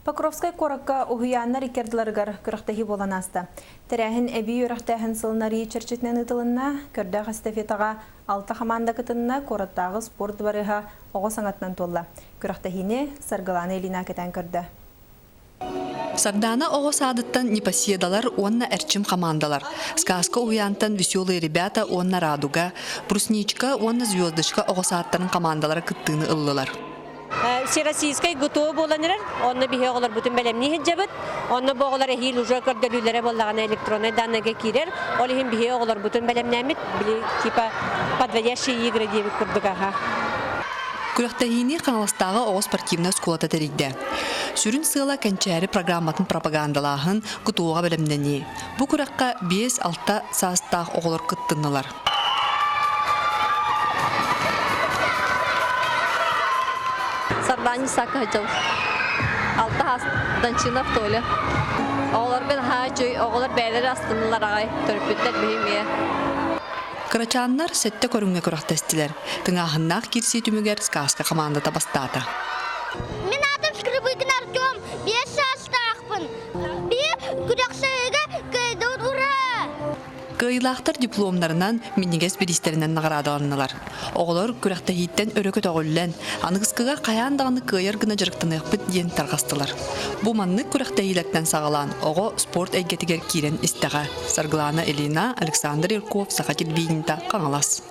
Покровскай куоракка уһуйааннар икки ардыларыгар күрэхтэһии буолан ааста. Тэрээһин эбии үөрэхтээһин сылын арыйыы чэрчитинэн ыытылынна. Көрдөөх эстафетаҕа алта хамаанда кытынна, куораттааҕы спорт дыбарыаһа оҕо саҥатынан туолла. Күрэхтэһиини Саргылаана Ильина кэтээн көрдө. Сардаана оҕо саадыттан Непоседалар уонна Эрчим хамаандалар, Сказка уһуйаантан Веселые ребята уонна Радуга, Брусничка уонна Звездочка оҕо саадтарын хамаандалара кыттыыны ыллылар. Всероссийскай ГТО буолан эрэр. Онно биһи оҕолорбутун бэлэмнии сылдьабыт. Онно бу оҕолор эһиил уже көрдөрүүлэрэ буоллаҕына электроннай данныйга киирэр. Ол иһин биһи оҕолорбутун бэлэмнээммит, били типа подводящие игры диэбит курдук аха. Күрэхтэһиини Хаҥаластааҕы оҕо спортивнай оскуолата тэрийдэ. Сүрүн сыала кэнчээри программатын пропагандалааһын, ГТО-ҕа бэлэмнэнии. Бу күрэххэ 5-6 саастаах оҕолор кыттыннылар. Сардаани Саакаһычал. Алта Данчинов Толя. Оҕолорго наһаа үчүгэй, оҕолор бэйэлэрэ астыннылар аҕай, төрөппүттэр биһи эмиэ. Кырачааннар сэттэ көрүҥҥэ күрэхтэстилэр. Тыҥааһыннаах киирсии түмүгэр сказка хамаандата бастаата. Мин аатым Скрыбыкин Артем, 5 саастаахпын. Биир күрэхсэһиигэ кыайдыбыт ура! Кыайыылаахтар дипломнарынан, минньигэс бириистэринэн наҕараадаланнылар. Оҕолор күрэхтэһииттэн өрө көтөҕүллэн, аныгыскыга хайаан даҕаны кыайар гына дьарыктаныахпыт диэн тарҕастылар. Бу маннык күрэхтэһиилэртэн саҕалаан оҕо спорт эйгэтигэр киирэн истэҕэ. Саргылаана Ильина, Александр Ярков, Саха телевидениета, Хаҥалас.